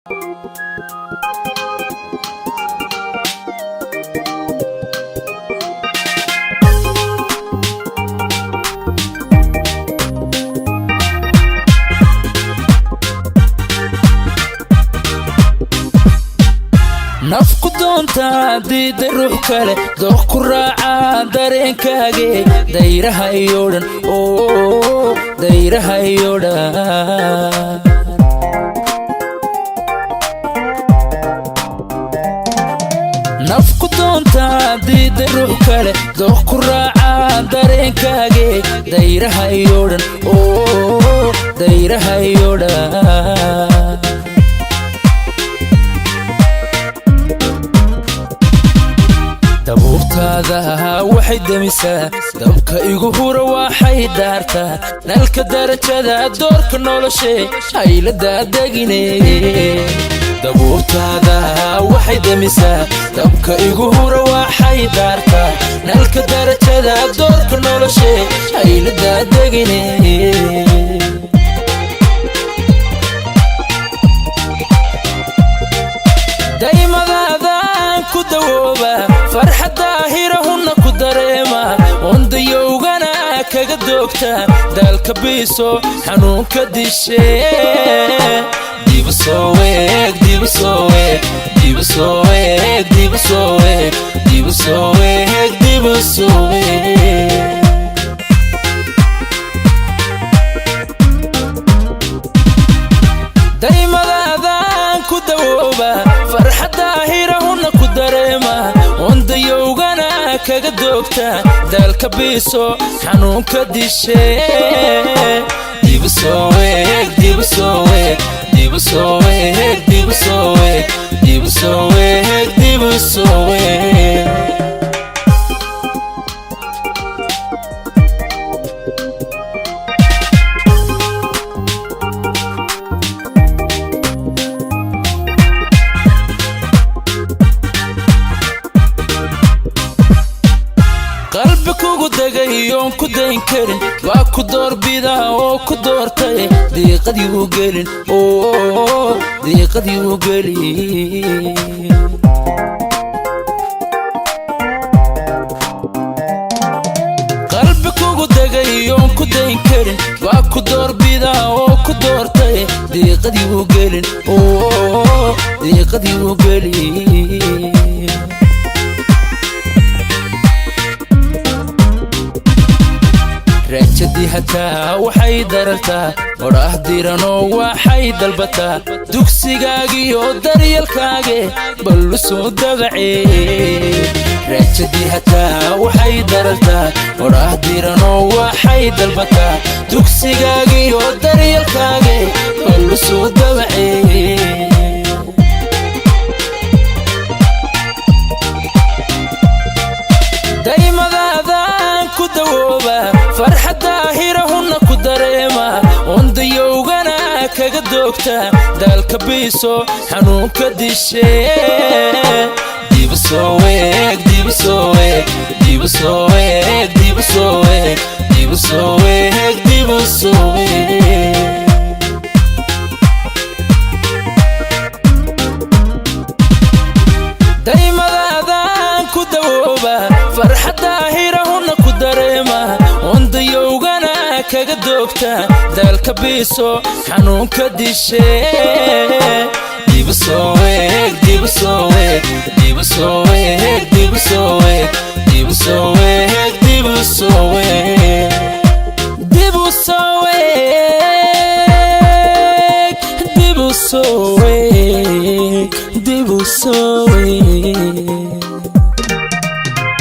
Naf ku doontaa diida ruux kale, dooq ku raacaa dareenkaage. Dayraha iyo dhan, dayraha iyo dhan. Naf ku doontaa diida ruux kale, dooq ku raacaa dareenkaage. Dayraha iyo dhan, dayraha iyo dhan. Dabuubtaada waxay demisaa dabka igu hura, waxay daartaa nalka darajada doorka noloshe hayladaa degine. Dabuubtaada waxay demisaa dabka igu hura, waxay daartaa nalka darajada doorka noloshe hayladaa degine. Daymadaadaan ku dawooba, farxaddaa hirahunna ku dareema, ondayowgana kaga doogta, daalka biiso xanuunka dishe. Dibu soo weeg, dibu soo weeg, dibu soo weeg, dibu soo weeg, dibu soo weeg, dibu soo weeg. Daymadaadaan ku dawooba, farxaddaa hirahunna ku dareema, ondayowgana kaga doogta, daalka biiso xanuunka dishe. Dibu soo weeg, dibu soo weeg, dibu soo weeg, dibu soo weeg, dibu soo weeg, dibu soo weeg. Qalbi kugu degay oon ku dayn karin waa ku doorbidaa oo ku doortay. Diiqadii u gelin, diiqadii u gelin. Qalbi kugu degay oon ku dayn karin waa ku doorbidaa oo ku doortay. Diiqadii u gelin, diiqadii u gelin. Raajadii hataa waxay darartaa odhaah diranoo waxay dalbataa dugsigaagiyo daryalkaage ballu soo dabacee. Raajadii hataa waxay darartaa odhaah diranoo waxay dalbataa dugsigaagiyo daryalkaage ballu soo dabacee. Daymadaadaan ku dawooba, farxaddaa hirahunna ku dareema, ondayowgana kaga doogta, daalka biiso xanuunka dishe. Dibu soo weeg, dibu soo weeg, dibu soo weeg, dibu soo weeg, dibu soo weeg, dibu soo weeg. Daymadaadaan ku dawooba, farxaddaa hirahunna ku dareema, ondayowgana kaga doogta, daalka biiso xanuunka dishe. Dibu soo weeg, dibu soo weeg, dibu soo weeg, dibu soo weeg, dibu soo weeg, dibu soo weeg, dibu soo weeg, dibu soo weeg.